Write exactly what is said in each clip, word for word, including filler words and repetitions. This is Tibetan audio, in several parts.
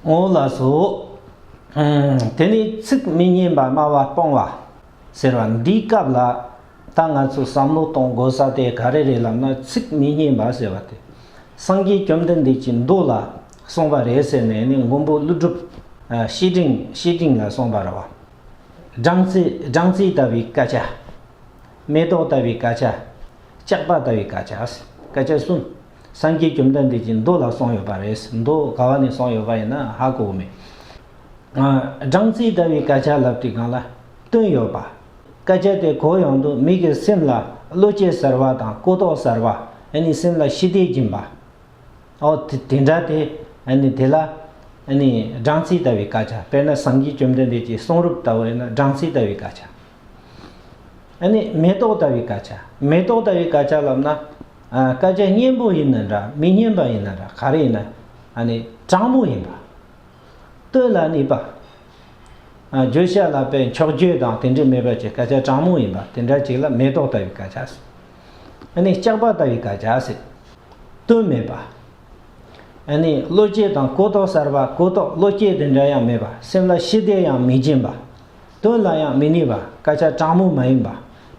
འོ་ལགས་སོ། ཨམ། དེ་ནས་ཚིག་མི་སྙན་པ་སྨྲ་བ་སྤོང་བ་ཟེར་བ་འདིའི་སྐབས་ལ། ད་ང་ཚོས་བསམ་བློ་གཏོང་དགོས་ས་དེ་ག་རེ་རེད་ལབ་ན། ཚིག་མི་སྙན་པ་ཟེར་བ་དེ་སངས་རྒྱས་བཅོམ་ལྡན་འདས་ཀྱི་མདོ་ལ་གསུངས་པ་རེད་ཟེར་ནས་ནི། མགོན་པོ་ཀླུ་སྒྲུབ་ཨ་བཤེས་སྤྲིང་བཤེས་སྤྲིང་ལ་གསུངས་པ་རེད་བ། སྦྲང་རྩི། སྦྲང་རྩི་ལྟ་བུའི་སྐད་ཆ། མེ་ཏོག་ལྟ་བུའི་སྐད་ཆ། ལྕགས་པ་ལྟ་བུའི་སྐད་ཆ། སྐད་ཆ་གསུམ། སངས་རྒྱས་བཅོམ་ལྡན་འདས་ཀྱི་མདོ་ལ་གསུངས་ཡོད་པ་རེད། མདོ་ག་བ་ནས་གསུངས་ཡོད་པ་ཡིན་ན་ཧ་གོ་མེད། ཨ། སྦྲང་རྩི་ལྟ་བུའི་སྐད་ཆ་ལབ་དུས་སྒང་ལ་དོན་ཡོད་པ། སྐད་ཆ་དེ་གོ་ཡོང་དུས་མི་གི་སེམས་ལ་བློ་སྐྱེད་གསར་བ་དང་གོ་རྟོགས་གསར་བ། ཨ་ནི་སེམས་ལ་ཞི་བདེ་སྦྱིན་པ། ཨོ། དེ་དེ་འདྲ་དེ། ཨ་ནི་དེ་ལ་ཨ་ནི་སྦྲང་རྩི་ལྟ་བུའི་སྐད་ཆ། དཔེར་ན་སངས་རྒྱས་བཅོམ་ལྡན་འདས་ཀྱི་གསུང་རབ་ལྟ་བུ་ཡིན་ན་སྦྲང་རྩི་ལྟ་བུའི་སྐད་ཆ། ཨ་ནི་མེ་ཏོག་ལྟ་བུའི་སྐད་ཆ། མེ་ཏོག་ལྟ་བུའི་སྐད་ཆ་ལབ་ན། ཨ། སྐད་ཆ་སྙན་པོ་ཡིན་ན་འདྲ། མི་སྙན་པ་ཡིན་ན་འདྲ། ག་རེ་ཡིན་ན། ཨ་ནི་གྲང་མོ་ཡིན་པ། དོན་ལ་གནས་པ། ཨ། བརྗོད་བྱ་ལ་དཔེ་འཁྱོག་བརྗོད་དང་དེ་འདྲ་མེད་པ་ཅིག་སྐད་ཆ་གྲང་མོ་ཡིན་པ་དེ་འདྲ་ཅིག་ལ་མེ་ཏོག་ལྟ་བུའི་སྐད་ཆ་ཟེར། ཨ་ནི་ལྕགས་པ་ལྟ་བུའི་སྐད་ཆ་ཟེར། དོན་མེད་པ། ཨ་ནི་བློ་སྐྱེད་དང་གོ་རྟོགས་གསར་བ། གོ་རྟོགས་བློ་སྐྱེད་དེ་འདྲ་ཡང་མེད་པ། སེམས་ལ་ཞི་བདེ་ཡང་མི་སྦྱིན་པ། དོན་ལ་ཡང་མི་གནས་པ། སྐད་ཆ་དྲང་མོ་མ་ཡིན་པ།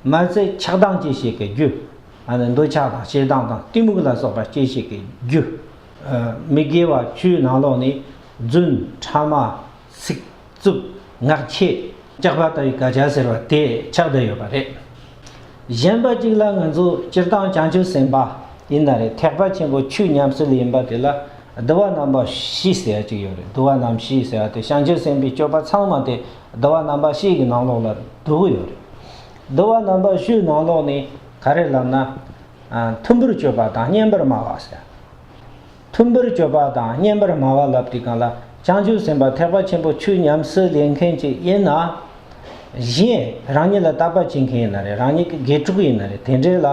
མ་ཚད་ཆགས་སྡང་སྐྱེ་བྱེད་ཀྱི་རྒྱུ། ཨ་ནི་འདོད་ཆགས་དང་ཞེ་སྡང་དང་གཏི་མུག་ལ་སོགས་པ་སྐྱེ་བྱེད་ཀྱི་རྒྱུ། ཨ། མི་དགེ་བ་བཅུའི་ནང་ལོགས་ནས་རྫུན། ཕྲ་མ། ཚིག་རྩུབ། ངག་འཁྱལ། ལྕགས་པ་ལྟ་བུའི་སྐད་ཆ་ཟེར་བ་དེ་ཆགས་བསྡད་ཡོད་པ་རེད། གཞན་པ་གཅིག་ལ་ང་ཚོ་སྤྱིར་བཏང་བྱང་ཆུབ་སེམས་དཔའ་ཡིན་ན་རེད། ཐེག་པ་ཆེན་པོ་ཆོས་ཉམས་སུ་ལེན་པ་དེ་ལ་བསྡུ་བ་རྣམ་པ་བཞི་ཟེར་ཡ་གཅིག་ཡོད་རེད། བསྡུ་བ་རྣམ་བཞི་ཟེར་བ་དེ་བྱང་ཆུབ་སེམས་དཔའི་སྤྱོད་པ་ཚང་མ་དེ་བསྡུ་བ་རྣམ་པ་བཞི་གི་ནང་ལོགས་ལ་འདུ་གི་ཡོད་རེད། བསྡུ་བ་རྣམ་པ་བཞིའི་ནང་ལོགས་ནས་ག་རེ་ལབ་ན། ཨ། མཐུན་པར་སྤྱོད་པ་དང་སྙན་པར་སྨྲ་བ་ཟེར། མཐུན་པར་སྤྱོད་པ་དང་སྙན་པར་སྨྲ་བ་ལབ་དུས་སྒང་ལ། བྱང་ཆུབ་སེམས་དཔའ་ཐེག་པ་ཆེན་པོ་ཆོས་ཉམས་སུ་ལེན་མཁན་ཅིག་ཡིན་ན། གཞན་རང་ཉིད་ལ་དད་པ་བྱེད་མཁན་ཡིན་ན་རེད། རང་ཉིད་ཀྱི་དགེ་ཕྲུག་ཡིན་ན་རེད། དེ་འདྲས་ལ་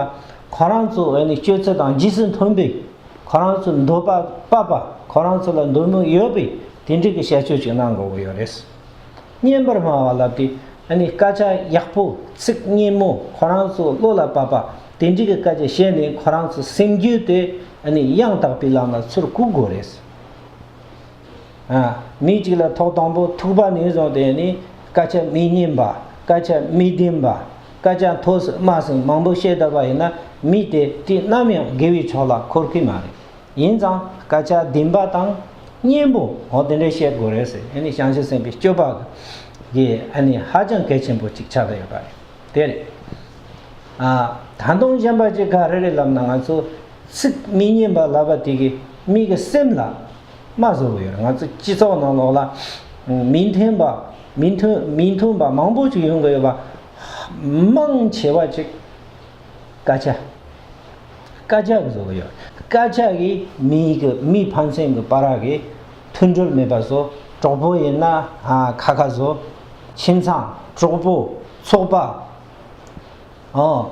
ཁོ་རང་ཚོ་ཨ་ནི་སྤྱོད་ཚུལ་དང་རྗེས་སུ་མཐུན་པའི། ཁོ་རང་ཚོ་འདོད་པ་དཔག་པ། ཁོ་རང་ཚོ་ལ་འདོད་མོས་ཡོད་པའི་དེ་འདྲས་ཀྱི་བྱ་སྤྱོད་ཅིག་གནང་དགོས་ཀྱི་ཡོད་རེད། སྙན་པར་སྨྲ་བ་ལབ་དུས་ཨ་ནི་སྐད་ཆ་ཡག་པོ། ཚིག་སྙན་མོ། ཁོ་རང་ཚོ་བློ་ལ་བབས་པ་དེ་འདྲའི་གི་སྐད་ཆ་བཤད་ནས་ཁོ་རང་ཚོ་སེམས་རྒྱུད་དེ་ཨ་ནི་ཡང་དག་པའི་ལམ་ལ་ཚུར་བཀུག་དགོས་རེད། ཨ། མི་གཅིག་ལ་ཐོག་དང་པོ་ཐུག་པ་ནས་བཟུང་སྟེ་ནི་སྐད་ཆ་མི་སྙན་པ། སྐད་ཆ་མི་བདེན་པ། སྐད་ཆ་མཐོ་ཟུག་དམའ་ཟུག་མང་པོ་བཤད་བསྡད་པ་ཡིན་ན། མི་དེ་དུས་ནམ་ཡང་དགེ་བའི་ཕྱོགས་ལ་འཁོར་གི་མ་རེད། ཡིན་ཙང་སྐད་ཆ་བདེན་པ་དང་སྙན་པོ་འོ་དེ་འདྲ་བཤད་དགོས་རེད་ཟེར། ཨ་ནི་བྱང་ཆུབ་སེམས་དཔའི་སྤྱོད་པ་གི་ཨ་ནི་ཧ་ཅང་གལ་ཆེན་པོ་ཅིག་ཆགས་བསྡད་ཡོད་པ་རེད། དེ་རེད། ཨ། ད་དུང་གཞན་པ་ཅིག་ག་རེ་རེད་ལབ་ན། ང་ཚོ་ཚིག་མི་སྙན་པ་ལབ་པ་དེ་གིས་མི་གི་སེམས་ལ་རྨ་བཟོ་གི་ཡོད་རེད། ང་ཚོ་སྤྱི་ཚོགས་ནང་ལོགས་ལ་མི་མཐུན་པ། མི་མཐུན་མི་མཐུན་པ་མང་པོ་ཅིག་ཡོང་གི་ཡོད་པ། མང་ཆེ་བ་ཅིག་སྐད་ཆ། སྐད་ཆ་གིས་བཟོ་གི་ཡོད། སྐད་ཆ་གིས་མི་གི་མི་ཕན་ཚུན་གི་བར་གི་མཐུན་སྒྲིལ་མེད་པ་བཟོ། གྲོགས་པོ་ཡིན་ན་ཨ་ཁ་ཁ་བཟོ། ཁྱིམ་ཚང་། གྲོགས་པོ། ཚོགས་པ། ཨོ།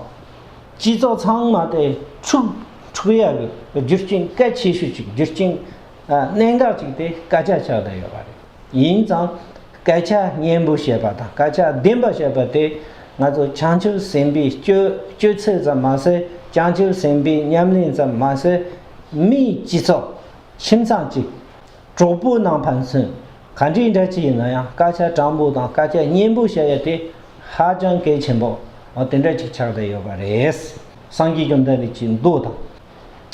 སྤྱི་ཚོགས་ཚང་མ་དེ་འཁྲུག་འཁྲུག་ཡག་གི་རྒྱུ་རྐྱེན་གལ་ཆེ་ཤོས་ཅིག་རྒྱུ་རྐྱེན་ཨ་གནད་འགག་ཅིག་དེ་སྐད་ཆ་ཆགས་བསྡད་ཡོད་པ་རེད། ཡིན་ཙང་སྐད་ཆ་སྙན་པོ་བཤད་པ་དང་སྐད་ཆ་བདེན་པ་བཤད་པ་དེ་ང་ཚོ་བྱང་ཆུབ་སེམས་དཔའི་སྤྱོད་སྤྱོད་ཚུལ་ཙམ་མ་ཟད། བྱང་ཆུབ་སེམས་དཔའི་ཉམས་ལེན་ཙམ་མ་ཟད། མིའི་སྤྱི་ཚོགས། ཁྱིམ་ཚང་གཅིག་གྲོགས་པོ་ནང་ཕན་ཚུན་ག་འདྲའི་འདྲ་ཅིག་ཡིན་ན་ཡང་སྐད་ཆ་དྲང་པོ་དང་སྐད་ཆ་སྙན་པོ་བཤད་ཡ་དེ་ཧ་ཅང་གལ་ཆེན་པོ་འོ་དེ་འདྲ་ཅིག་ཆགས་བསྡད་ཡོད་པ་རེད། སངས་རྒྱས་བཅོམ་ལྡན་འདས་ཀྱི་མདོ་དང་།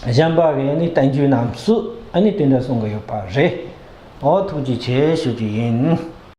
གཞན་པ་གི་ཨ་ནི་བསྟན་བཅོས་རྣམས་སུ་ཨ་ནི་དེ་འདྲ་གསུང་གི་ཡོད་པ་རེད། འོ་ཐུགས་རྗེ་ཆེ་ཞུ་རྒྱུ་ཡིན།